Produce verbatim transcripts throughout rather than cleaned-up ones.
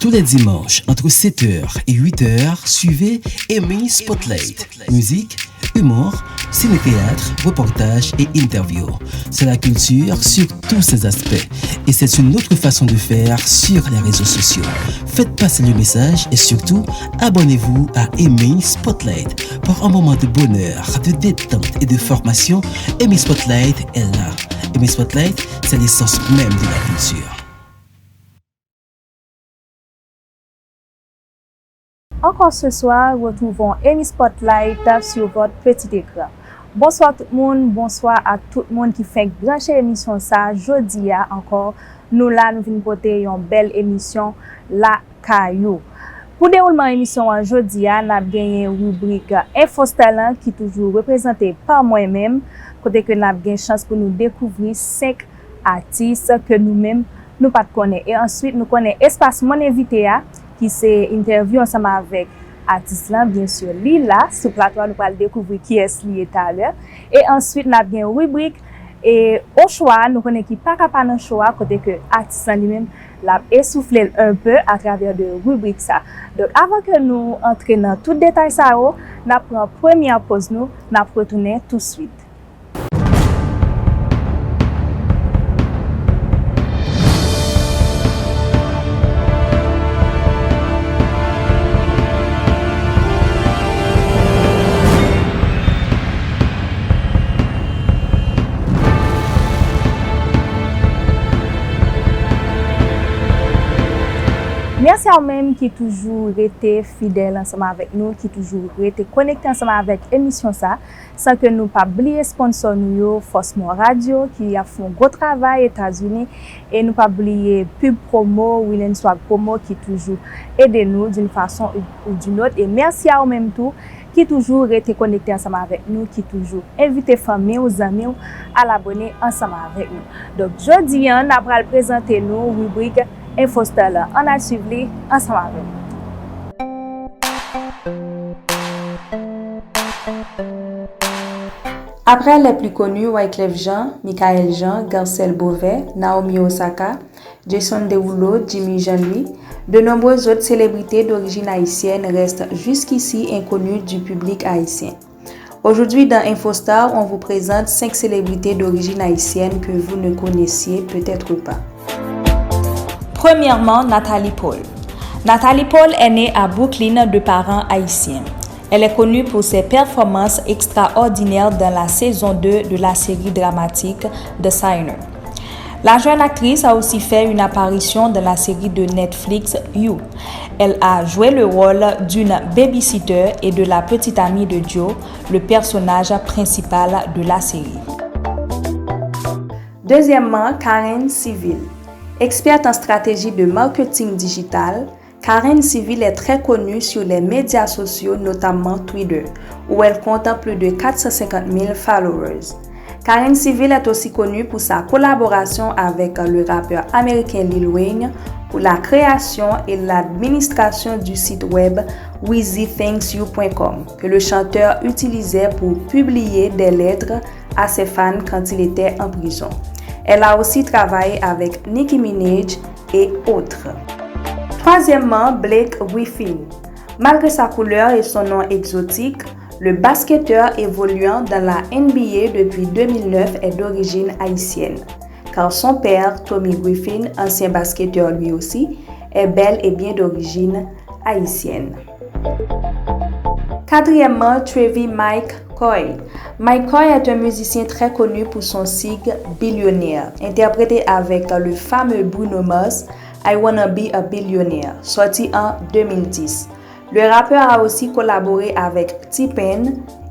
Tous les dimanches, entre sept heures et huit heures, suivez Aimé Spotlight. Musique, humour, ciné-théâtre, reportages et interviews. C'est la culture sur tous ses aspects. Et c'est une autre façon de faire sur les réseaux sociaux. Faites passer le message et surtout, abonnez-vous à Aimé Spotlight. Pour un moment de bonheur, de détente et de formation, Aimé Spotlight est là. Aimé Spotlight, c'est l'essence même de la culture. Encore ce soir, retrouvons Amy Spotlight sur votre petit écran. Bonswa tout moun, bonswa a tout moun ki fenk branche emisyon sa a. Jodi a ankò, nou la, nou vin pote yon bèl emisyon lakay ou. Pou dewoulman emisyon an jodi a, n ap genyen ribrik Infostar lan ki toujou reprezante pa mwen menm, kote ke n ap gen chans pou nou dekouvri senk atis ke nou menm nou pa t konnen. E answit, nou konnen espas Mòn Envite a, ki se entèvyou ansanm avèk atis lan, byen si, li la sou plato a, nou pral dekouvri kiyès li ye talè. E answit, n ap gen ribrik e o chwa, nou konnen ki pa ka pa nan cho a, kote ke atis lan li menm, l ap esoufle l un peu atravè de ribrik sa. Donk, avan ke nou antre nan tout detay sa yo, n ap pran premyè poz nou, n ap retounen touswit. Mèsi a ou menm ki toujou rete fidèl ansanm avèk nou, ki toujou rete konekte ansanm avèk emisyon sa, san ke nou pa bliye sponsò nou yo, Fòs Mò Radio, ki ap fè yon gwo travay Etazini, e nou pa bliye pib pwomo, Wilenswag Promo, ki toujou ede nou d'une façon ou d'une autre. E mèsi a ou menm tou, ki toujou rete konekte ansanm avèk nou, ki toujou envite fanmi w, zanmi w, al abone ansanm avèk nou. Donk, jodi a, n ap pral prezante nou ribrik Infostar lan. Ann al swiv li ansanm avè m. Après les plus connus Wyclef Jean, Michaël Jean, Garcelle Beauvais, Naomi Osaka, Jason Derulo, Jimmy Jean-Louis, de nombreuses autres célébrités d'origine haïtienne restent jusqu'ici inconnues du public haïtien. Aujourd'hui dans Infostar, on vous présente cinq célébrités d'origine haïtienne que vous ne connaissiez peut-être pas. Premièrement, Nathalie Paul. Nathalie Paul est née à Brooklyn de parents haïtiens. Elle est connue pour ses performances extraordinaires dans la saison deux de la série dramatique The Sinner. La jeune actrice a aussi fait une apparition dans la série de Netflix You. Elle a joué le rôle d'une babysitter et de la petite amie de Joe, le personnage principal de la série. Deuxièmement, Karen Civil. Experte en stratégie de marketing digital, Karen Civil est très connue sur les médias sociaux, notamment Twitter, où elle compte plus de quatre cent cinquante mille followers. Karen Civil est aussi connue pour sa collaboration avec le rappeur américain Lil Wayne pour la création et l'administration du site web wheezythangsyou point com, que le chanteur utilisait pour publier des lettres à ses fans quand il était en prison. Elle a aussi travaillé avec Nicki Minaj et autres. Troisièmement, Blake Griffin. Malgré sa couleur et son nom exotique, le basketteur évoluant dans la N B A depuis deux mille neuf est d'origine haïtienne, car son père, Tommy Griffin, ancien basketteur lui aussi, est bel et bien d'origine haïtienne. Quatrièmement, Travie Mike Coy. Mike Coy est un musicien très connu pour son sigle Billionaire, interprété avec le fameux Bruno Mars, I Wanna Be a Billionaire, sorti en deux mille dix. Le rappeur a aussi collaboré avec T-Pain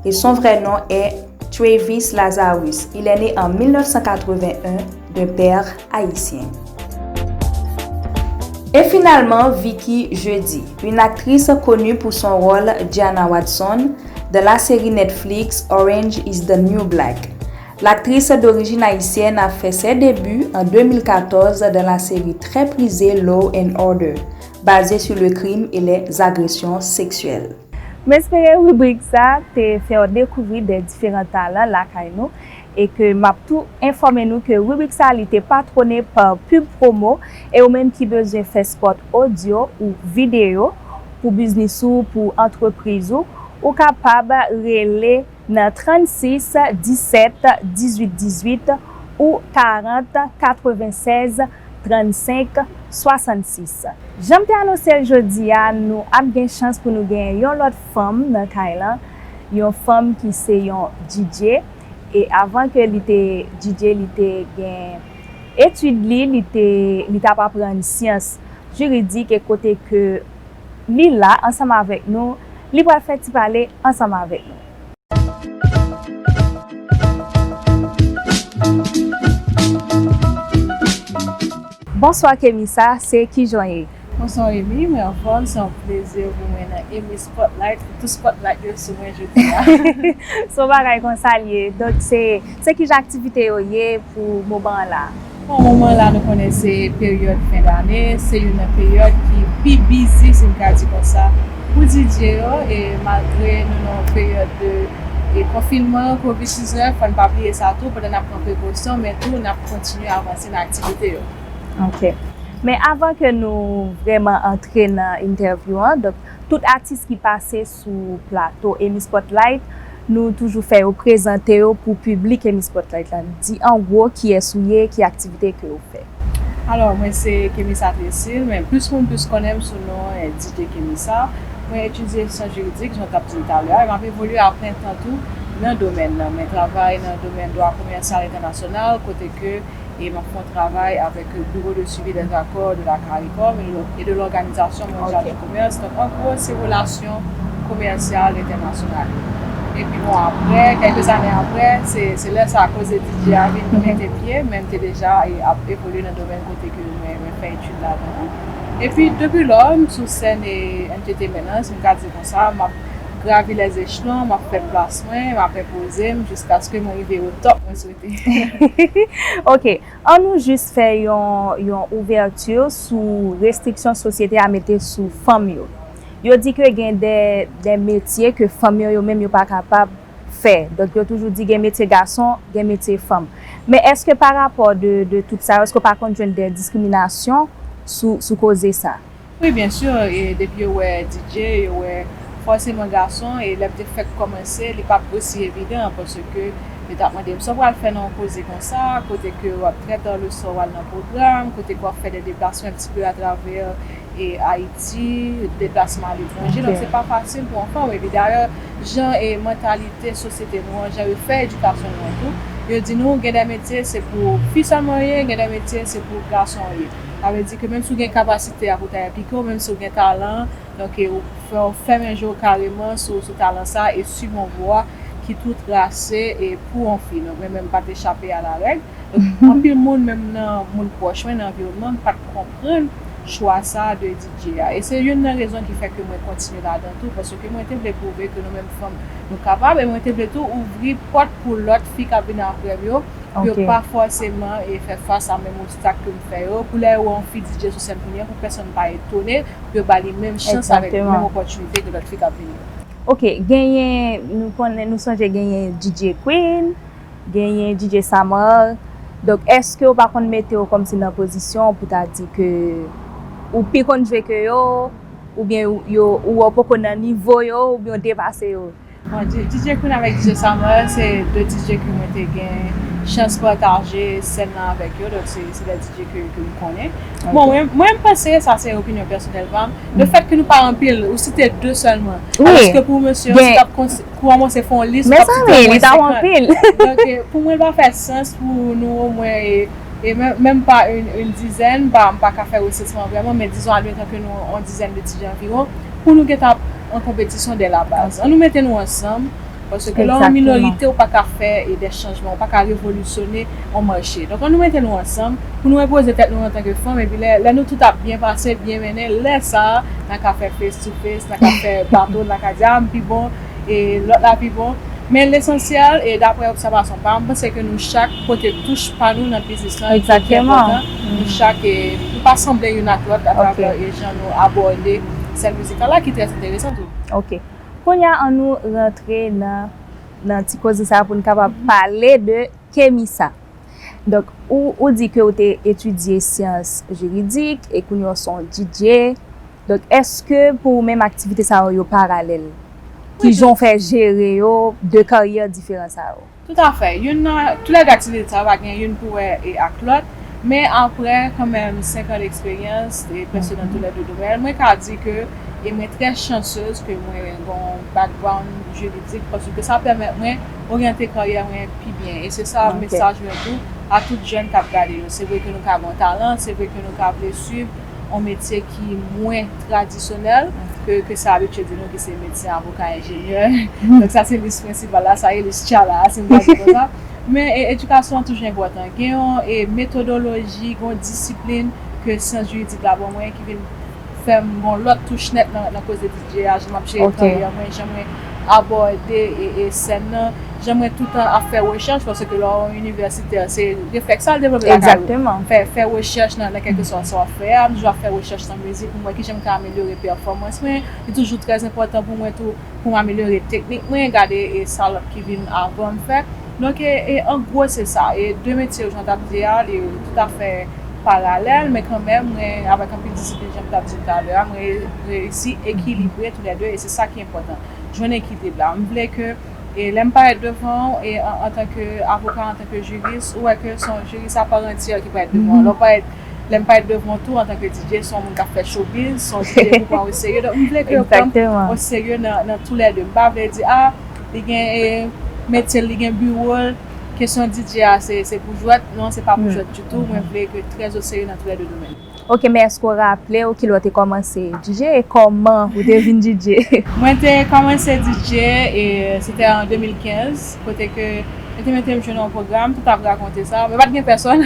et son vrai nom est Travis Lazarus. Il est né en mille neuf cent quatre-vingt-un d'un père haïtien. Et finalement, Vicky Jeudi, une actrice connue pour son rôle Gianna Watson dans la série Netflix Orange is the New Black. L'actrice d'origine haïtienne a fait ses débuts en deux mille quatorze dans la série très prisée Law and Order, basée sur le crime et les agressions sexuelles. M espere ribrik sa te fè w dekouvri de diferan talan lakay nou E ke m ap tou enfòme nou ke ribrik sa li te patwone pa Pub Promo, e ou menm ki bezwen fè spot odyo ou videyo pou biznis ou, pou antrepriz ou, ou kapab rele nan trannsis disèt dizuit dizuit ou karant katrevennsèz trannsenk swasannsis. Jan m te anonse l jodi a, nou ap gen chans pou nou gen yon lòt fanm nan kay lan, yon fanm ki se yon D J. E avan ke li te D J, li te gen etid li, li te, li t ap aprann syans jiridik e kote ke li la ansanm avèk nou, li pral fè ti pale ansanm avèk nou. Bonswa Kemisa, se kijan w ye? Bonswa Remy, mwen anfòm, se yon plezi pou mwen nan Emi Spotlight, pou tout spotlight yo sou mwen jodi a. Se yon bagay konsa l ye. Donk se, se kijan aktivite yo ye pou moman an la? Bon, moman an la nou konnen se peryòd fen dane, se youn nan peryòd ki pi bizi, si m ka di konsa, pou D J yo, e malgre nou nan yon peryòd de, e konfinman, kovid diznèf, fò n pa bliye sa tou, pandan n ap pran prekosyon, men tou n ap kontinye avanse nan aktivite yo. Ok. Men avan ke nou vrèman antre nan entèvyou an, donk, tout atis ki pase sou plato Emi Spotlight, nou toujou fè yo prezante yo pou piblik Emi Spotlight la. Di an gwo kiyès ou ye, ki aktivite ke ou fè. Alò, mwen se Kemisa Tressil, men plis moun plis konnen m sou non, eh, D J Kemisa. Mwen etidye syans jiridik, jan w t ap di m talè a, e m ap evolye a plen tan tou nan domèn nan. Mwen travay nan domèn dwa komèsyal entènasyonal, kote ke e m ap fè yon travay avèk Bureau de Suivi des Accords de la CARICOM et de l'Organisation Mondiale du Commerce. Donk, an gwo, se relasyon komèsyal entènasyonal yo. Epi bon, apre, kèlke ane apre, se, se lè sa a koze D J a vin mete pye, men m te deja e, ap evolye nan domèn kote ke mwen, mwen fè etid ladan an. Epi depi lò, m sou sèn e entertainment lan, si m ka di konsa, m ap gravi les échelons, m ap fè plas mwen, m ap enpoze m jiskaske mwen rive o top mwen swete. Ok, ann nou jis fè yon, yon ouvèti sou restriksyon sosyete a mete sou fanm yo. Yo di ke gen de, de metye ke fanm yo, yo menm yo pa kapab fè. Donk yo toujou di gen metye gason, gen metye fanm. Men èske pa rapò de, de tout sa yo, èske w pa konn jwenn de diskriminasyon sou, sou koze sa? Wi, byen si, e depi yo wè D J, yo wè fòseman gason, e lè m te fèk kòmanse, li pa t osi evidan, paske yo t ap mande m sa w pral fè nan yon koze konsa, kote ke w ap trè ta le swa w al nan pwogram, kote ke w ap fè de deplasman un petit peu atravè, e Ayiti, deplasman aletranje, donk se pa fasil pou yon fanm, epi dayè, jan e mantalite sosyete nou an, jan yo fè edikasyon nou an tou, yo di nou gen de metye se pou fi sèlman yo ye, gen de metye se pou gason yo ye. Sa vle di ke menm si w gen kapasite a pou w ta enplike w, menm si w gen talan, donk, e, ou fè, w fèmen je w kareman sou, sou talan sa a e swiv yon vwa ki tou trase e pou yon fi. Donk, mwen menm m pa t echape a la règ. Donk, anpil moun, menm nan moun pwòch mwen, nan anviwònman m, pa t konprann chwa sa a de D J a. E se youn nan rezon ki fè ke mwen kontinye ladan tou, paske mwen te vle pwouve ke nou menm fanm, nou kapab, e mwen te vle tou ouvri pòt pou lòt fi k ap vin apre m yo, pou yo pa fòseman e fè fas a menm obstak ke m fè yo, pou lè yo wè yon fi D J sou sèn kounye a, pou pèsonn pa etone, pou yo ba li menm chans avèk menm opòtinite ke lòt fi k ap vini yo. Ok, genyen, nou konnen, nou sonje genyen D J Queen, genyen D J Samar. Donk, èske w pa konn mete w kòmsi nan pozisyon pou ta di ke ou pi konn jwe ke yo, oubyen yo, ou wè w poko nan nivo yo, oubyen w depase yo? Bon, D J Queen avèk D J Samar, se de D J ke mwen te gen chans pataje sèn nan avèk yo, donk se, se de D J ke, ke m konnen. Bon, mwen, mwen, m panse, sa se opinyon pèsonèl pa m, le fèt ke nou pa anpil, ou site de sèlman, alòske pou mesye yo, si t ap kòmanse fè yon lis, m ap site omwen senkant. Donk, e, pou mwen, li pa fè sans pou nou omwen, e, e menm, menm pa yon, yon dizèn, m pa, m pa ka fè resansman vrèman, men dizon, admetan ke nou yon dizèn de D J anviwon, pou nou gentan ap an konpetisyon dè la baz. Ann nou mete nou ansanm, paske lè w an minorite, ou pa ka fè, e, de chanjman, ou pa ka revolisyone yon mache. Donk, ann nou mete nou ansanm pou nou enpoze tèt nou antanke fanm, epi lè, lè nou tout ap byen pase, byen mennen, lè sa a, n a ka fè face to face, n a ka fè bato, n a ka di, a, m pi bon, e lòt la pi bon. Men lesansyèl, e daprè obsèvasyon pa m, m panse ke nou chak pote touch pa nou nan biznis lan, ki pi enpòtan. Nou chak, e, nou pa sanble youn ak lòt atravè, e, jan nou abòde sèn mizikal la, ki trè enteresan tou. Ok. Kounye a, ann nou rantre nan, nan ti koze sa a pou n kapab pale de Kemisa. Donk, ou, ou di ke ou te etidye syans jiridik e kounye a w se yon D J. Donk, èske pou ou menm aktivite sa yo, yo paralèl? Ki jan w fè jere yo, de karyè diferan sa yo? Toutafè. Youn nan, toulède aktivite sa yo pa gen youn pou wè e ak lòt. Men aprè, kanmenm, senk an deksperyans, e prèske nan toulède domèn, mwen ka di ke, e mwen trè chansez ke mwen gen yon background jiridik, paske sa pèmèt mwen oryante karyè mwen pi byen. E se sa mesaj mwen tou a tout jèn k ap gade nou. Se vre ke nou ka gen yon talan, se vre ke nou ka vle swiv yon metye ki mwen tradisyonèl ke, ke sa abitye di nou, ki se medsen, avoka, enjenyè. Donk sa se lis prensipal la, sa e lis tchala a, si m ka di konsa. Men e, edikasyon an toujou enpòtan. Gen yon e, metodoloji, gen yon disiplin ke syans jiridik la ban mwen ki vin fè m gen yon lòt touch nèt nan, nan koze D J a, jan m ap jere karyè mwen, jan mwen abòde e, e sèn nan, jan mwen toutan ap fè rechèch, paske lè w yon inivèsitè, se reflèks sa l devlope lakay ou. Fè, fè rechèch nan, nan kèlkeswa sa w ap fè a, m toujou ap fè rechèch nan mizik pou m wè kijan m ka amelyore pèfòmans mwen. Li toujou trè enpòtan pou mwen tou, pou m amelyore teknik mwen, gade e sa lòt ki vin avan m fè. Donk, e, e, an gwo, se sa. E de metye yo, jan w t ap di a, li toutafè paralèl, men kanmenm, mwen, avèk anpil disiplin, jan m t ap di w talè a, mwen re-, reyisi ekilibre toulède, e se sa ki enpòtan. Jwenn ekilib la. M vle ke, e lè m parèt devan w, e an, antanke avoka, antanke jiris, ou wè ke se yon jiris apar antyè ki parèt devan w. Lè w parèt Lè m parèt devan w tou, antanke D J, se yon moun k ap fè showbiz, se yon D J pou pran w oserye. Donk, m vle ke yo pran m oserye nan, nan toulède. M pa vle di, a, li gen, e, metye l, li gen biwo l, kesyon D J a, se, se pou jwèt. Non, se pa pou jwèt ditou. Mwen vle ke trè oserye nan toulède domèn. Ok, men èske w raple w kilè w te kòmanse D J e kòman ou te vin D J? Mwen te kòmanse D J, e se te an de mil kenz, kote ke yo te mete m jwe nan yon pwogram, tout ap rakonte sa, men pa t gen pèsonn.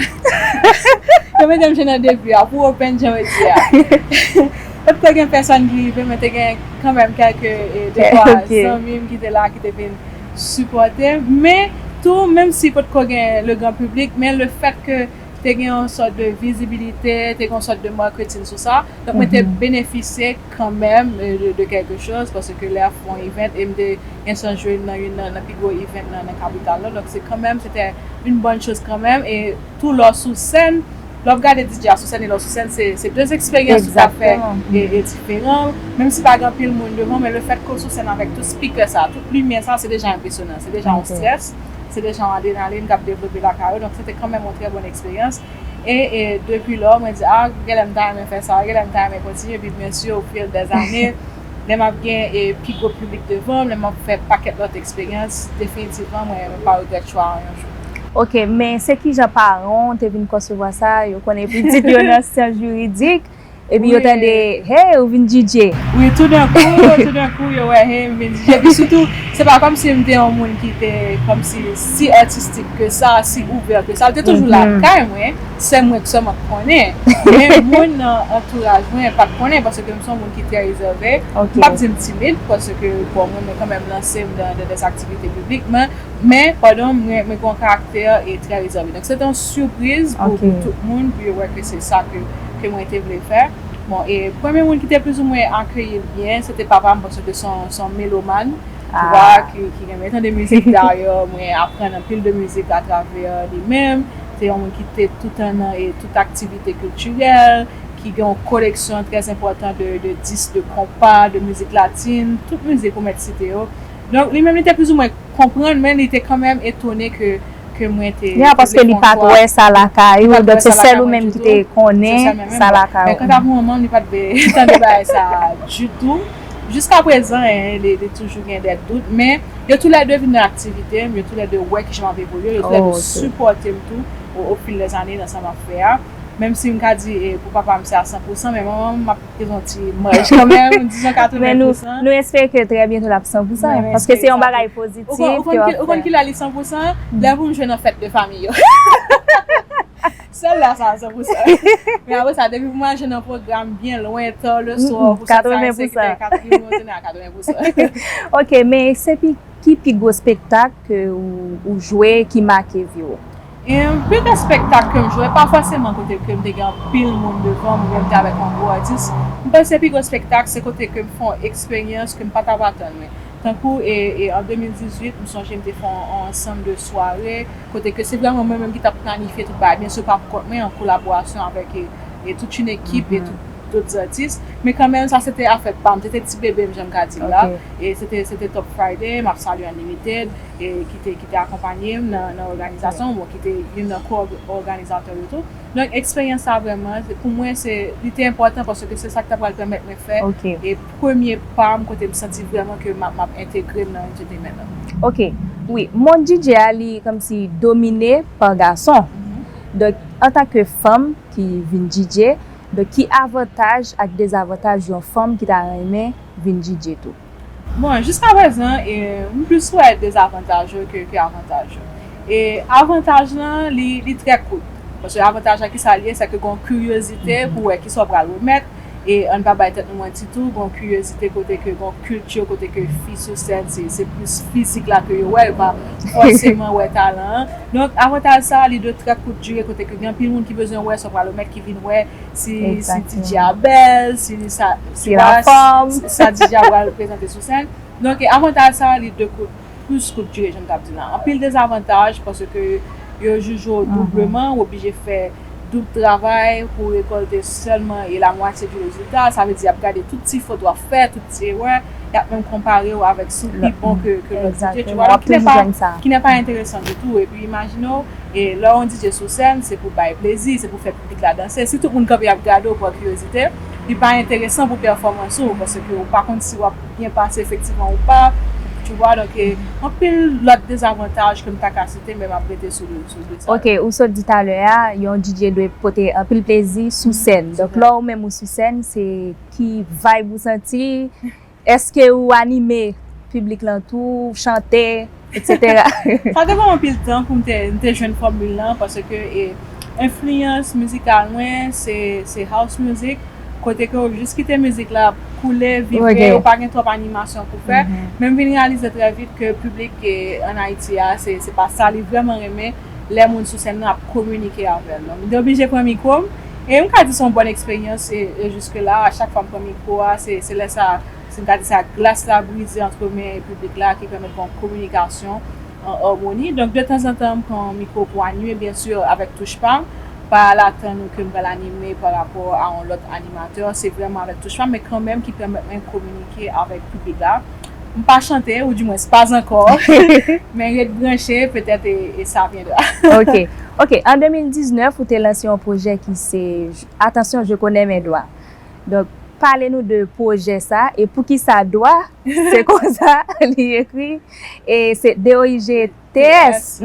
Yo mete m jwe nan debi a, pou open, jan yo di a. Potko gen pèsonn ki rive, men te gen kanmenm kèlke, e, de twa zanmi m ki te la, ki te vin sipòte m. Men tou, menm si potko gen le gran piblik, men le fèt ke te gen yon sòt de vizibilite, te gen yon sòt de marketing sou sa. Donk, mwen te benefisye kanmenm, e, de, de kèlke choz, paske lè ap fè yon event, e m te gen chans jwe nan youn nan, nan pi gwo event nan, nan kapital la. Donk, se kanmenm, se te yon bòn choz kanmenm. E tou lè w sou sèn, lè w ap gade D J a sou sèn e lè w sou sèn, se, se de eksperyans ou ka fè e, e diferan. Menm si pa gen anpil moun devan, men le fèt ke w sou sèn avèk tout spikè sa, tout limyè sa, se deja enpresyonan, se deja yon strès. Se deja yon adrenalin k ap devlope lakay ou. Donk, se te kanmenm yon trè bòn eksperyans. E, e depi lò, mwen di, a, genlè m ta renmen fè sa, genlè m ta renmen kontinye, epi byen si, au fil des années, lè m ap gen, e, pi gwo piblik devan m, lè m ap fè pakèt lòt eksperyans, definitivman, mwen, mwen pa regrèt chwa an yon jou. Ok, men se kijan paran w te vin konsevwa sa? Yo konnen pitit yo nan syans jiridik, epi yo tande, hey, ou vin D J. Wi, toudenkou, toudenkou, yo wè, hey, m vin D J. Epi sitou, se pa kòmsi m te yon moun ki te kòmsi si atistik ke sa, si ouvè ke sa. L te toujou lakay mwen, sè mwen k sèlman k konnen. Men moun nan antouraj mwen pa t konnen, paske m se yon moun ki trè rezève. M p ap di m timid, paske, bon, mwen, mwen kanmenm lanse m nan, nan dè aktivite piblik, men Men, padon, mwen, mwen gen yon karaktè e trè rezève. Donk, se te yon sipriz pou, pou tout moun, pou yo wè ke se sa ke, ke mwen te vle fè. Bon, e premye moun ki te plizoumwen akeyi l byen, se te papa m, paske se yon, se yon melomàn, ou wè, ki, ki renmen tande mizik. Dayè, mwen aprann anpil de mizik atravè li menm. Se yon moun ki te toutan nan, e tout aktivite kiltirèl, ki gen yon koleksyon trè enpòtan de, de disk, de konpa, de mizik latin, tout mizik ou mèt site yo. Donk, li menm, li te plizoumwen konprann, men li te kanmenm etone ke, ke mwen te, ya, paske li pa t wè sa lakay ou, donk se sèl ou menm ki te konnen sa lakay ou. Men kanta pou manman m, li pa t vle tande bagay sa ditou. Jiskaprezan, en, li, li toujou gen de dout, men yo toulède vin nan aktivite m, yo toulède wè kijan m ap evolye, yo toulède sipòte m tou o, o fil dè zane nan sa m ap fè a. Menm si m ka di, e, pou papa m se a san pou san, men manman m, m ap gen yon ti maj kanmenm, dizon katreven pou san. Men nou, nou espere ke trè byento l ap san pou san, paske se yon bagay pozitif ke w ap fè. Ou konn ki, ou konn kilè li san pou san? Lè pou m jwe nan fèt de fanmi yo. Sèl la sa san pou san. Men apre sa, depi pou m al jwe nan pwogram byen lwen, ta le swa, pou sa, sa, se katriyèm, ou tounen a katreven pou san. Ok, men se pi, ki pi gwo spektak ke ou, ou jwe ki make vi w? E pi gwo spektak ke m jwe, pa fòseman kote ke m te gen anpil moun devan m, oubyen m te avèk yon gwo atis. M panse pi gwo spektak, se kote ke m fè yon eksperyans ke m pa t ap atann mwen. Tankou e, e an de mil dizuit, m sonje m te fè yon, yon ansanm de sware kote ke se vrèman mwen menm ki t ap planifye tout bagay. Byen si pa pou kont mwen, an kolaborasyon avèk e, e tout yon ekip e tout dòt atis. Men kanmenm, sa se te afè pa m, se te ti bebe m, jan m ka di l la. E se te, se te Top Friday, m ap salye Unlimited, e ki te, ki te akonpanye m nan, nan òganizasyon, bon, ki te youn nan ko-òganizatè yo tou. Donk, eksperyans sa vrèman, pou mwen, se, li te enpòtan paske se sa k ta pral pèmèt mwen fè e premye pa m kote m santi vrèman ke m ap, m ap entegre m nan entertainment lan. Ok, wi, mond D J a, li kòmsi domine pa gason. Donk, antanke fanm ki vin D J, donk, ki avantaj ak dezavantaj yon fanm ki ta renmen vin D J tou? Bon, jiskaprezan, e, m plis wè dezavantaj yo ke, ke avantaj yo. E avantaj lan, li, li trè kout. Paske avantaj la, kisa l ye, se ke gen yon kiryozite pou wè kisa w pral remèt. E ann pa bay tèt nou manti tou, gen yon kiryozite kote ke gen yon kilti, kote ke fi sou sèn, se, se plis fizik la ke yo wè, yo pa fòseman wè talan an. Donk, avantaj sa, li de trè kout dire, kote ke gen anpil moun ki bezwen wè sa w pral remèt, ki vin wè si, si D J a bèl, si sa, si sa D J a pral prezante sou sèn. Donk, avantaj sa, li de kout, plis kout dire, jan m t ap di la. Anpil dezavantaj, paske yo jije w doubleman, ou oblije fè doub travay pou rekòlte sèlman e lamwatye di rezilta. Sa vle di, y ap gade tout ti fot w ap fè, tout ti erè, y ap menm konpare w avèk si w pi bon ke, ke lòt D J, tu vois. Donk, ki n'est pas, qui n'est pas intéressant du tout. Epi, imajine w, e lè yon D J sou sèn, se pou bay plezi, se pou fè piblik la danse. Si tout moun kanpe ap gade w pa kiryozite, li pa enteresan pou pèfòmans ou, paske ou pa konn si w ap byen pase efektivman ou pa, tu vois, donk, e, anpil lòt dezavantaj ke m ta ka site, men m ap rete sou, sou de sa. Ok, ou sot di talè a, yon D J dwe pote anpil plezi sou sèn. Donk, lè ou menm ou sou sèn, se ki vibe ou santi? Èske ou anime piblik lan tou, ou chante, et cetera? Sa te pran m anpil tan pou m te, m te jwenn fòmil lan, paske, e, enfliyans mizikal mwen, se, se house music, kote ke ou jis kite mizik la koule, vibre, ou pa gen twòp animasyon pou fè. Men m vin reyalize trè vit ke piblik, e, ann Ayiti a, se, se pa sa li vrèman renmen lè moun sou sèn nan ap kominike avè l. Donk, m te oblije pran mikwo m, e m ka di se yon bòn eksperyans, e, e jiske la, a chak fwa m pran mikwo a, se, se lè sa, si m ka di sa, glas la brize ant mwen e piblik la, ki pèmèt gen yon kominikasyon an amoni. Donk, de tanzantan, m pran mikwo pou anime, byen si, avèk touch pa m. Pa al atann ke m pral anime pa rapò a yon lòt animatè. Se vrèman avèk touch pa m, men kanmenm ki pèmèt mwen kominike avèk piblik la. M pa chante, ou dimwens pa ankò, men ret branche, petèt e, e sa vyendra. Ok, ok. An de mil diznèf, ou te lanse yon pwojè ki se Attention, je connais mes droits. Donk, pale nou de pwojè sa e poukisa dwa, se konsa li ekri, e se D O I G T S.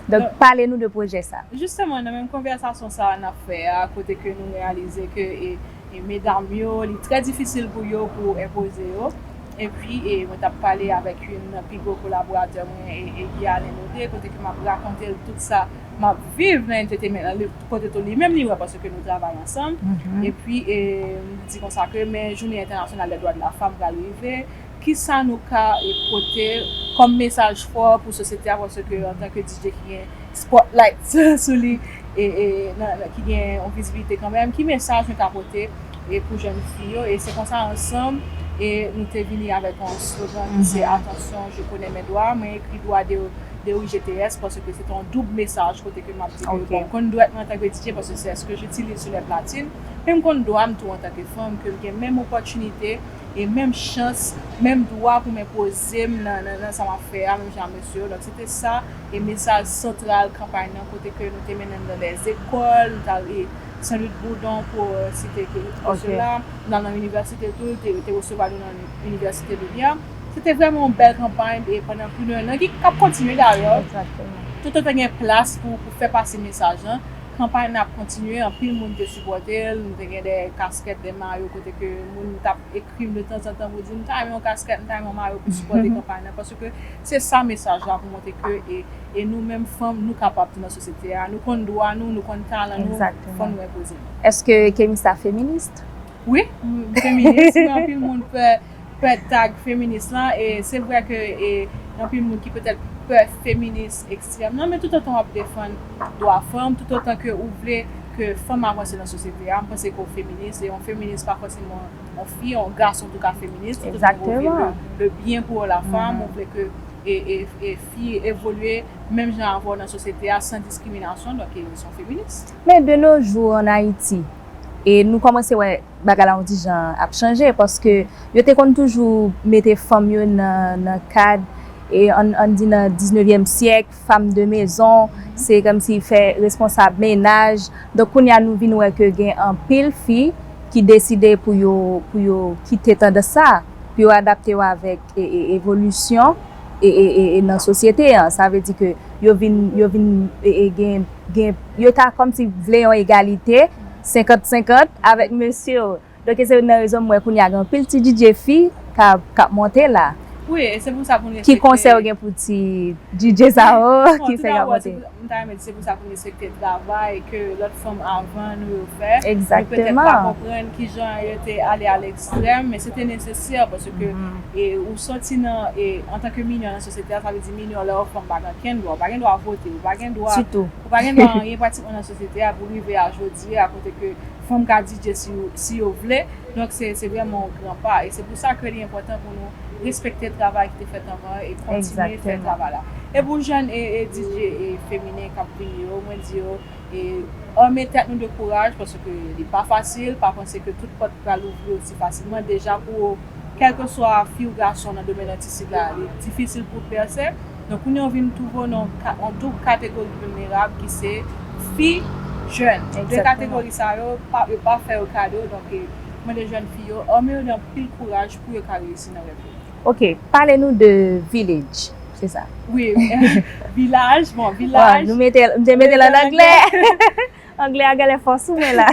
Donk, pale nou de pwojè sa. Jisteman, nan menm konvèsasyon sa a n ap fè a, kote ke nou reyalize ke, e, e medam yo, li trè difisil pou yo pou enpoze yo. Epi, e, mwen t ap pale avèk youn nan pi gwo kolaboratè mwen, e, e Guy Alain Naude, kote ke m ap rakonte l tout sa m ap viv nan entertainment lan, li, kote tou li menm li wè paske nou travay ansanm. Epi, e, m di konsa ke, men jounen entènasyonal dè dwa de la fanm pral rive, kisa nou ka, e, pote kòm mesaj fò pou sosyete a, paske antanke D J ki gen spotlight sou li, e, e, nan, nan, ki gen yon vizibilite kanmenm, ki mesaj nou ka pote, e, pou jèn fi yo, e se konsa ansanm, e nou te vini avèk yon slogan ki se Attention, je connais mes droits, mwen ekri dwa de, de O I G T S, paske se te yon doub mesaj kote ke m ap di ke, bon, m konn dwèt mwen antanke D J, paske c'est ce que j'utilise sur les platines, men m konn dwa m tou antanke fanm, ke m gen menm opòtinite, e menm chans, menm dwa pou m enpoze m nan, nan, nan sa m ap fè a, menm jan mesye yo. Donk, se te sa, e mesaj santral kanpay nan, kote ke nou te mennen l nan lèzekòl, nou t al, e, Saint-Louis de Bourdon, pou, e, site ke, ke sela, nou t al nan inivèsite tou, te, te resevwa nou nan Inivèsite Lumière. Se te vrèman yon bèl kanpay, e pandan plis de en an, ki, k ap kontinye dayè. Toutotan gen plas pou, pou fè pase mesaj lan, kanpay nan ap kontinye, anpil moun te sipòte l, nou te gen de kaskèt, de mayo, kote ke moun t ap ekri m de tanzantan pou di m ta renmen yon kaskèt, m ta renmen yon mayo pou sipòte kanpay lan, paske se sa mesaj la pou montre ke e, e nou menm fanm, nou kapab tou nan sosyete a, nou konn dwa nou, nou konn talan nou, fò nou enpoze nou. Èske Kemisa feminis? Wi, m feminis, men anpil moun pè, pè tag feminis lan, e se vrè ke, e, anpil moun ki petèt pè feminis ekstrèm lan, men toutotan w ap defann dwa fanm, toutotan ke ou vle ke fanm avanse nan sosyete a, m panse ke w feminis, e yon feminis pa fòseman yon fi, yon gason tou ka feminis, tout otan ke w vle le, le byen pou la femme, ou vle ke e, e, e fi evolye menm jan avè w nan sosyete a san diskriminasyon, donk e, se yon feminis. Men de nos jours an Ayiti, e nou kòmanse wè bagay la yon ti jan ap chanje, paske yo te konn toujou mete fanm yo nan, nan kad, e ann, ann di nan diznevyèm syèk, femme de maison, se kòmsi fè responsab mennaj. Donk kounye a nou vin wè ke gen anpil fi ki deside pou yo, pou yo kite tandans sa, pou yo adapte yo avèk e, e, evolisyon e, e, e, e nan sosyete an. Sa vle di ke yo vin, yo vin e, e, gen, gen, yo ta kòmsi vle yon egalite senkant senkant avèk mesye yo. Donk se youn nan rezon m wè kounye a gen anpil ti D J fi k ap, k ap monte la. Wi, e se pou sa pou n respekte. Ki konsèy ou gen pou ti D J sa yo ki fèk ap monte? M ta renmen di se pou sa pou n respekte travay ke lòt fanm avan nou yo fè. Nou petèt pa konprann kijan yo te ale a lekstrèm, men se te nesesè paske e, ou soti nan, e, antanke minè nan sosyete a, sa vle di minè lè w fanm pa gen okenn dwa, ou pa gen dwa vote, ou pa gen dwa, ou pa gen dwa anyen pratikman nan sosyete a pou rive a jodi a kote ke fanm ka D J si, si yo vle. Donk se, se vrèman yon gran pa e se pou sa ke li enpòtan pou nou respekte travay ki te fèt anvan e kontinye fè travay la. E pou jèn e, e D J e feminen k ap vini yo, mwen di yo, e ame tèt nou de kouraj paske li pa fasil, pa panse ke tout pòt pral ouvri osi fasilman. Deja pou kèlkeswa fi ou gason nan domèn atistik la, li difisil pou w pèse. Donk kounye a w vin twouve w nan yon ka-, yon doub kategori vilnerab ki se fi, jèn. De kategori sa yo, pa, yo pa fè yo kado. Donk e, mande jèn fi yo, ame yo de anpil kouraj pou yo ka reyisi nan rèv yo. Ok, pale nou de village, se sa? Wi, vilaj, bon, vilaj. Nou mete, m te mete l an anglè. Anglè a genlè fò sou mwen la.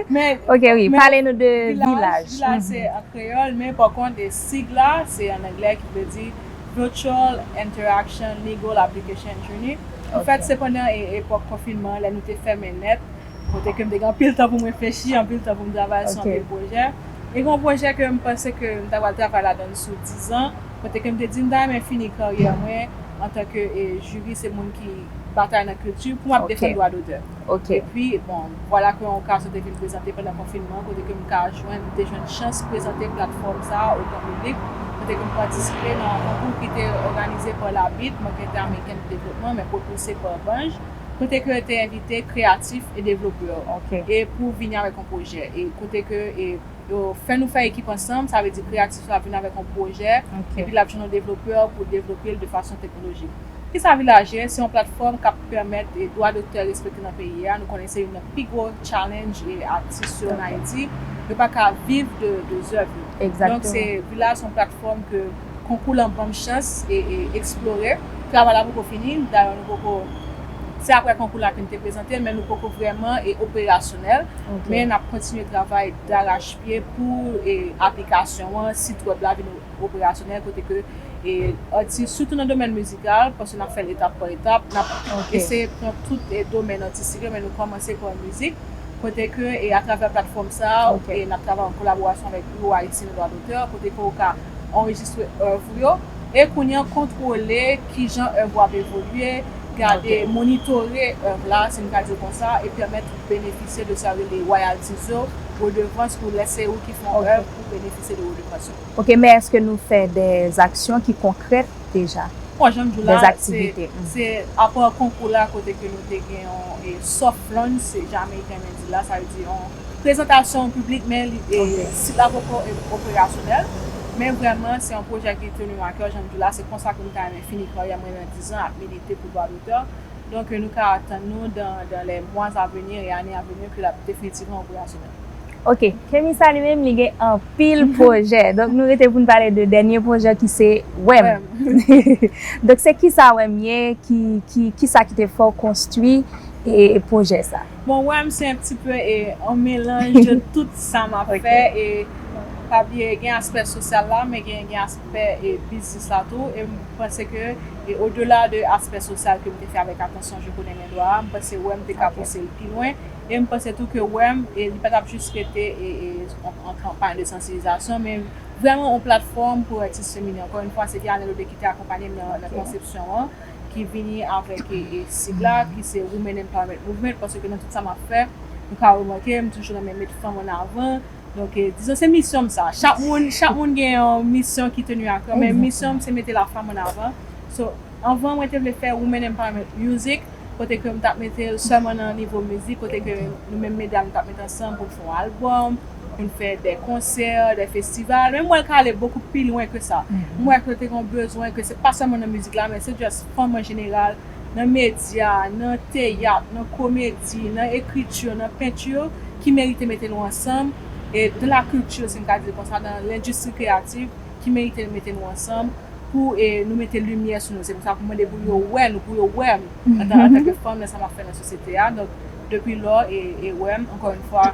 Men, ok, wi, pale nou de vilaj. Vilaj, vilaj se an kreyòl, men pa kont, e sig la, se an anglè ki vle di Virtual Interaction Legal Application Training. An fèt, se pandan e, epòk konfinman, lè nou te fèmen nèt, kote ke m te gen anpil tan pou m reflechi, anpil tan pou m travay sou anpil pwojè. E gen yon pwojè ke m panse ke m ta pral travay ladan l sou dizan, kote ke m te di m ta renmen fini karyè mwen antanke, e, jiris e moun ki batay nan kilti pou m ap defann dwa dotè. Epi, bon, vwala ke yon okazyon te vin prezante pandan konfinman, kote ke m ka jwenn, m te jwenn chans prezante platfòm sa a o gran piblik, kote ke m patisipe nan yon konkou ki te òganize pa Labit, Bank Entèameriken de Devlopman, men pwopoze pa Banj, kote ke yo te envite kreyatif e devlopè, e pou vini avèk yon pwojè, e kote ke, e, yo fè nou fè ekip ansanm, sa vle di kreyatif la vin avèk yon pwojè, epi l ap jwenn yon devlopè pou devlope l de fason teknolojik. Kisa Vilaj ye? Se yon platfòm k ap pèmèt, e, dwa dotè respekte nan peyi a. Nou konnen se youn nan pi gwo challenge, e, atis yo an Ayiti. Yo pa ka viv de, de zèv yo. Donk se, Vilaj se yon platfòm ke konkou lan ban m chans e, e eksplore. Travay la poko fini, dayè nou poko, se aprè konkou la ke n te prezante l, men nou poko vrèman e operasyonèl. Men n ap kontinye travay darachpye pou e aplikasyon an, sit wèb la vin operasyonèl, kote ke e atis, sitou nan domèn mizikal, paske n ap fè l etap pa etap, n ap eseye pran tout e domèn atistik yo, men nou kòmanse pa mizik. Kote ke, e atravè platfòm sa a, e n ap travay an kolaborasyon avèk Biwo Ayisyen de Dwa Dotè, kote ke ou ka anrejistre èv ou yo, e kounye a kontwole kijan èv ou ap evolye, gade, monitore èv la, si n ka di l konsa, e pèmèt ou benefisye de sa yo rele royalties yo, redevans pou lè se ou ki fè yon èv pou benefisye de redevans yo. Ok, men èske nou fè dè aksyon ki konkrèt deja? Bon, jan m di w la, se, se apa konkou la kote ke nou te gen yon e, soft launch, se jan ameriken men di la, sa vle di yon prezantasyon piblik, men li, e, sit la poko e, operasyonèl. Men vrèman, se yon pwojè ki teni m a kè, jan m di w la, se konsa ke m ta renmen fini karyè mwen nan dizan ap milite pou dwa dotè. Donk, nou ka atann nou dans, dans les mois à venir et années à venir ke l ap definitivman operasyonèl. Ok, Kemisa li menm, li gen anpil pwojè. Donk, nou rete pou n pale de dènye pwojè ki se Wèm. Donk, se kisa Wèm ye, ki, ki, kisa ki te fè w konstwi e pwojè sa? Bon, Wèm se un petit peu e, un mélange de tout sa m ap fè. E pa bliye, gen aspè sosyal la, men gen, gen aspè e, biznis la tou. E m panse ke, e, au-delà de aspè sosyal ke m te fè avèk Attention, je connais mes droits, m panse Wèm te ka pouse l pi lwen. E m panse tou ke Wèm, e, li pa t ap jis rete e, e, an, an kanpay de sansibilizasyon, men vrèman yon platfòm pou atis feminen. Ankò yon fwa, se Vianne Lodé ki te akonpanye m nan, nan konsepsyon an, ki vini avèk e, e, sig la, ki se Women Empowerment Movement, paske nan tout sa m ap fè, Ou ka remake, m toujou renmen met fanm an avan. Donk, eh, dizon, se misyon m sa. Chak moun, chak moun gen yon misyon ki tenu à cœur, men misyon m, se mete la femme en avant. So, anvan, mwen te vle fè Women Empowerment Music, kote ke m t ap mete l sèlman nan nivo mizik, kote ke nou menm medam, nou t ap met ansanm pou n fè yon albòm, pou n fè de konsè, de festival. Men m wè l ka ale bokou pi lwen ke sa. M wè ke te gen yon bezwen ke se pa sèlman nan mizik la, men se just fanm an jeneral, nan medya, nan teyat, nan komedi, nan ekriti, nan penti, ki merite mete nou ansanm, e dans la culture, si m ka di l konsa, nan lendistri kreyativ, ki merite mete nou ansanm pou, e, nou mete limyè sou nou. Se pou sa pou mande pou yo wè nou, pou yo wè m antan, antanke fanm nan sa m ap fè nan sosyete a. Donk, depi lò, e, e wè m, ankò yon fwa,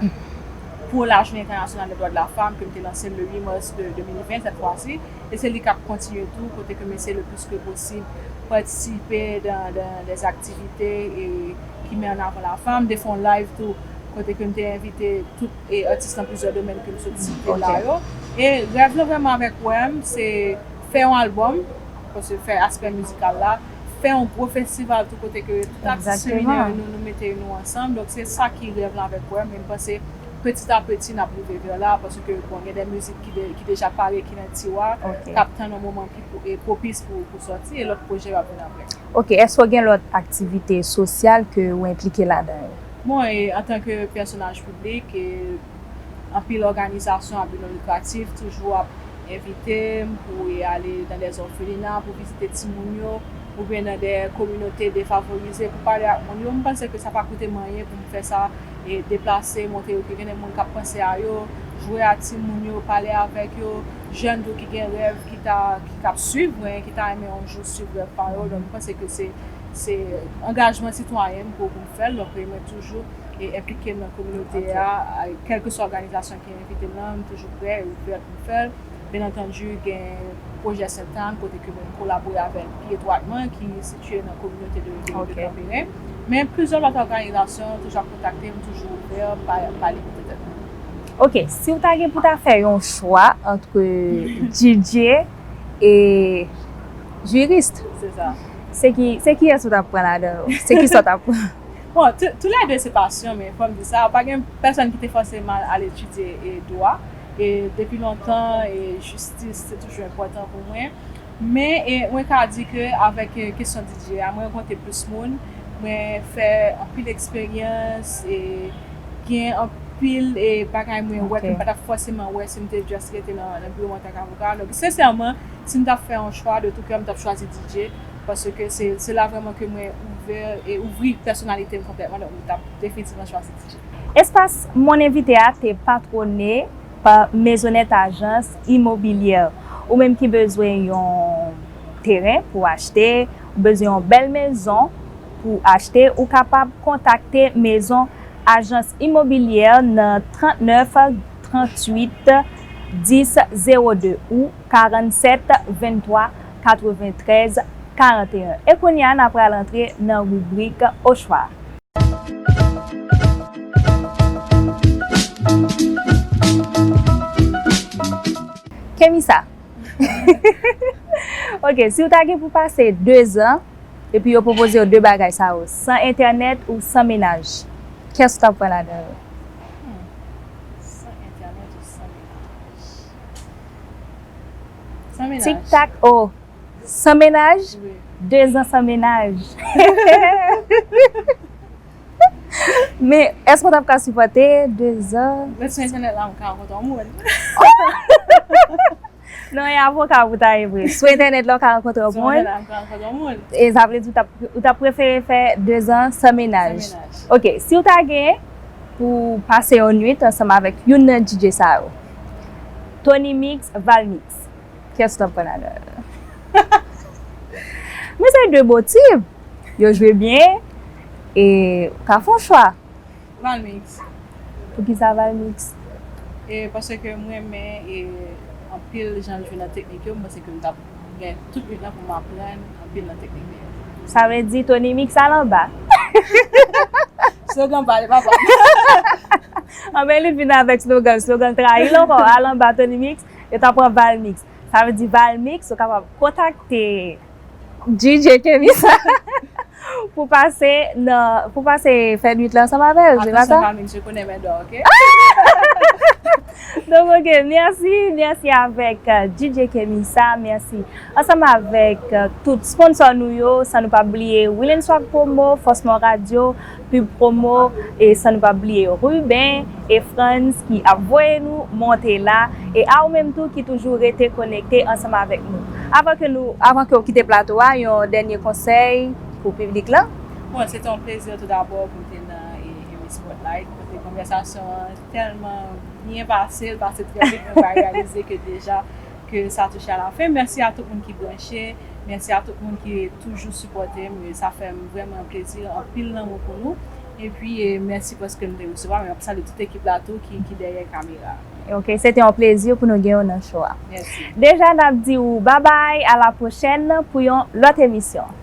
pou Lajounen Entènasyonal dè Dwa de la Fanm, ke m te lanse le huit mars de deux mille vingt, cette fois-ci, e se li k ap kontinye tou, kote ke m eseye le plus que possible patisipe dans, dans des activités, e, qui met en avant la femme. M te fè yon live tou, kote ke m te envite tout, e, atis nan plizyè domèn ke m sot site la yo. E rèv lan vrèman avèk Wèm, se fè yon albòm, paske fè aspè mizikal la, fè yon gwo festival tou kote ke tout atis feminen yo, nou, nou mete nou ansanm. Donk se sa ki rèv lan avèk Wèm, men m panse peti a peti n ap rive vè la, paske, bon, gen de mizik ki de-, ki deja pare, ki nan tiwa, k ap tann yon moman ki pwo-, e pwopis pou, pou sòti, e lòt pwojè yo ap vin apre. Ok, èske w gen lòt aktivite sosyal ke w enplike ladan yo? Bon, e antanke pèsonaj piblik, e anpil òganizasyon a bi non likratif toujou ap envite m pou e ale dans des orphelinats pou vizite timoun yo, oubyen dans des communautés défavorisées pou pale ak moun yo. M panse ke sa pa koute m anyen pou m fè sa, e deplase, montre yo ke gen de moun k ap panse a yo, jwe ak timoun yo, pale avèk yo, jèn tou ki gen rèv, ki ta, ki, k ap swiv mwen, ki ta renmen yon jou swiv rèv pa yo. Donk, m panse ke se, se angajman sitwayen m pou, pou m fè l. Donk, e mwen toujou e enplike m nan kominote a, a, kèlkeswa òganizasyon ki envite m nan, m toujou prè e ouvè pou m fè l. Byen antandi, gen pwojè Sentàn, kote ke mwen kolabore avè l pi etwatman, ki sitiye nan kominote de, de, de Kanperen. Men plizyè lòt òganizasyon toujou ap kontakte m, toujou ouvè, pa, pa limite tèt mwen. Ok, si w ta gen pou ta fè yon chwa ant D J e jurist, se sa. Se ki, se kiyès ou t ap pran ladan yo? Se kisa w t ap pran? Bon, tou, toulède se pasyon, men fò m di sa, pa gen pèsòn ki te fòse m al, al etidye, e, dwa. E depi lontan, e, jistis, se toujou enpòtan pou mwen. Men, e, mwen ka di ke avèk, e, kesyon D J a, mwen rankontre plis moun, mwen fè anpil eksperyans, e gen anpil, e, bagay mwen wè ke m pa t ap fòseman wè si m te just rete nan, nan biwo m antanke avoka. Donk, sensèman, si m t ap fè yon chwa, de tou kè, m t ap chwazi D J, paske se, se la vrèman ke mwen ouvè e ouvri pèsonalite m konplètman, donk m t ap definitivman chwazi D J. Espas Mon Envite a te patwone pa Maisonette Agence Immobilière. Ou menm ki bezwen yon teren pou achte, ou bezwen yon bèl mezon pou achte, ou kapab kontakte Maison Agence Immobilière nan trannèf tranntuit dis zewo de ou karannsèt venntwa katreventrèz karanteyen. E kounye a, n a pral antre nan ribrik Ochwa. Kemisa. Ok, si w ta gen pou pase dezan, epi yo pwopoze w de bagay sa yo, san entènèt ou san mennaj, kiyès ou t ap pran ladan yo? Hmm. San entènèt ou san mennaj? San mennaj. Tik tak, oh. San mennaj? Wi. Dezan san mennaj. Men, èske w t ap ka sipòte dezan? Men sou entènèt la, m ka rankontre yon moun. Non, e avoka pou ta ye vre. Sou entènèt la, w ka rankontre yon moun. Sou entènèt la, m ka rankontre yon moun. E sa vle di w t ap, ou t ap prefere fè dezan san mennaj. San mennaj. Ok, si w ta gen pou pase yon nwit ansanm avèk youn nan D J sa yo, Tony Mix, Val Mix. Kiyès ou t ap pran ladan? Men se de bon tip. Yo jwe byen. E ou ka fè yon chwa. Valmix. Poukisa Valmix? E paske m renmen e anpil jan l jwe nan teknik yo, m panse ke m t ap gen tout nwit lan pou m aprann anpil nan teknik li yo. Sa vle di Tony Mix al anba. Slogan pa, li pa pa. Anben, li vin avèk slogan, slogan trayi l ankò, al anba Tony Mix. Yo ta pran Valmix. Sa vle di Valmix, ou kapab kontakte D J Kemisa Pou pase nan, pou pase fè nwit la ansanm avè l, se pa sa? Atann, pa vin, je connais mes doigts, ok? Donk, ok, mèsi, mèsi avèk, euh, D J Kemisa, mèsi ansanm avèk, euh, tout sponsò nou yo, san nou pa bliye William Swag Promo, Fòs Mò Radio, Pub Promo, e san nou pa bliye Ruben e Franz ki ap voye nou monte la, e a ou menm tou ki toujou rete konekte ansanm avèk nou. Avan ke nou, avan ke w kite plato a, yon dènye konsèy pou piblik la? Bon, se te yon plezi tou dabò pou m te nan, e, e Miss Spotlight, kote konvèsasyon an tèlman byen pase, l pase trè vit, mwen pa reyalize ke deja ke sa touche a la fen. Mèsi a tout moun ki branche, mèsi a tout moun ki toujou sipòte m, e sa fè m vrèman plezi, anpil lanmou pou nou. Epi, e, mèsi paske m te resevwa m, e m ap salye tout ekip la tou ki, ki dèyè kamera. Ok, se te yon plezi pou nou gen w nan show a. Mèsi. Deja, n ap di w babay, a la pwochèn pou yon lòt emisyon.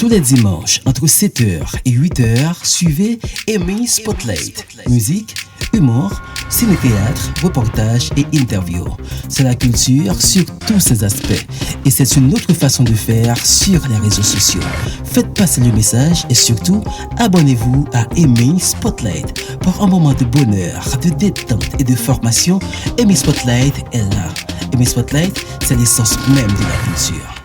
Tous les dimanches, entre sept heures et huit heures, suivez Aimé Spotlight. Musique, humour, ciné-théâtre, reportages et interviews. C'est la culture sur tous ses aspects. Et c'est une autre façon de faire sur les réseaux sociaux. Faites passer le message et surtout, abonnez-vous à Aimé Spotlight. Pour un moment de bonheur, de détente et de formation, Aimé Spotlight est là. Aimé Spotlight, c'est l'essence même de la culture.